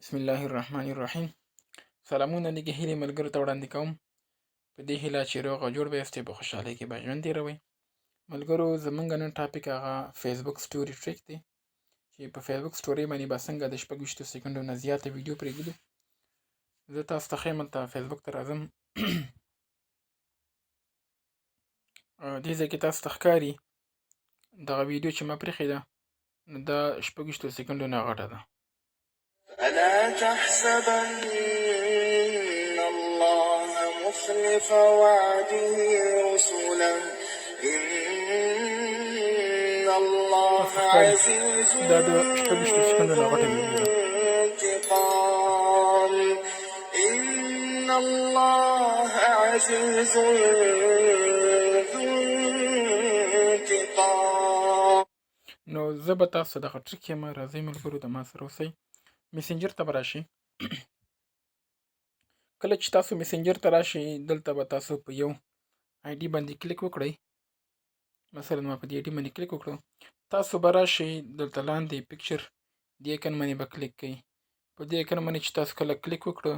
بسم الله الرحمن الرحیم. سلامونه نیکې هیلې ملګرو ته وړاندې کوم، په دې هیله چې روغ او جوړ به یاستئ، په خوشحالۍ کې به ژوند تېروئ. ملګرو، زمونږ نن topic هغه فیسبوک story trick دی چې په فیسبوک story باندې به څنګه د 26 سیکنډو نه زیاته ویډیو پرېږدو. زه تاسو ته ښیم، هلته فیسبوک ته راځم. دې ځای کې تاسو ته ښکاري دغه ویډیو چې ما پرېښې ده، نو دا 26 سیکنډو نه غټه ده. فلا تحسبن الله مخلف وعده رسله إن الله عزيز دا د 26 سیکنډو نه غټه ویډیو ده. انتقام إن الله عزيز ذو انتقام. نو زه به تاسو دغه trick یم. راځئ ملګرو، د ما سره اوسئ. میسنجر ته به راشئ. کله چې تاسو میسنجر ته راشئ، دلته به تاسو په یو ID باندې کلیک وکړئ. مثلا ما په دې ID باندې کلیک وکړو. تاسو به راشئ دلته لاندې picture دې icon باندې به کلیک کړئ. په دې icon باندې چې تاسو کله کلیک وکړو،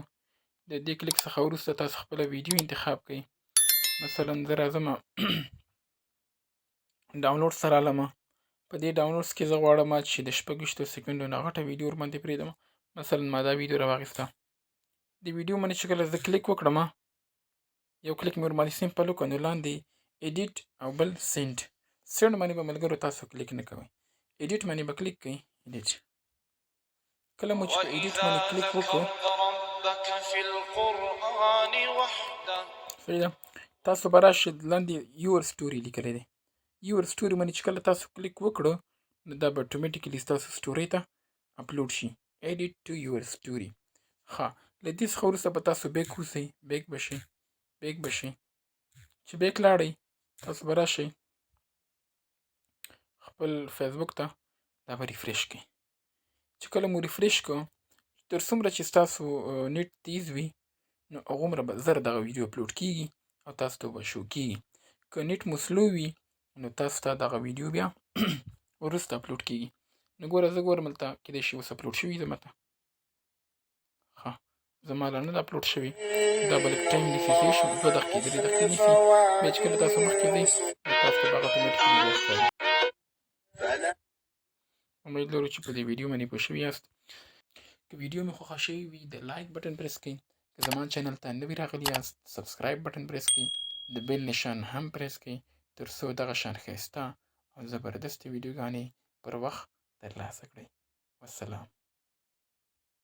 د دې کلیک څخه وروسته تاسو خپله ویډیو انتخاب کړئ. مثلا زه راځم، download سره راغلم. په دې downloads کې زه غواړم چې د 26 سیکنډو نه غټه ویډیو ورباندې پرېږدم. مثلا ما دا ویډیو راواخیسته. د ویډیو باندې چې کله زه کلیک وکړم، یو کلیک مې ورباندې simple وکړ، نو لاندې edit او بل send. Send باندې به ملګرو تاسو کلیک نه کوئ، edit باندې به کلیک کوئ. Edit کله مو چې په edit باندې کلیک وکړو، صحیح ده، تاسو به راشئ لاندې your story لیکلی دی. Your story باندې چې کله تاسو کلیک وکړو، نو دا به automatically ستاسو story ته اپلوډ شي، edit to your story. ښه، له دې څخه وروسته به تاسو back اوسئ، back به شئ، back به شئ. چې back لاړئ، تاسو به راشئ خپل فیسبوک ته، دا به refresh کړئ. چې کله مو refresh کړو، تر څومره چې ستاسو net تیز وي، نو هغومره به زر دغه ویډیو اپلوډ کیږي او تاسو ته به شو کیږي. که net مو slow وي، نو تاسو ته دغه ویډیو بیا وروسته اپلوډ کیږي. نو ګوره، زه ګورم دلته، کیدای شي اوس اپلوډ شوي زما ته. ښه، زما لا نه ده اپلوډ شوي. دا به لږ time نیسي، څه شي 2 دقیقې، 3 دقیقې نیسي. بیا چې کله تاسو مخکې ځئ، نو تاسو ته به هغه automatically بیا ښکاري. امید لرو چې په دې ویډیو باندې پوه شوي یاست. که ویډیو مې خوښه شوې وي، د like button press کړئ. که زما channel ته نوي راغلي یاست، subscribe button press کړئ، د bell نشان هم پریس کړئ، تر څو دغه شان ښایسته او زبردستې ویډیوګانې پر وخت ترلاسه کړئ. والسلام.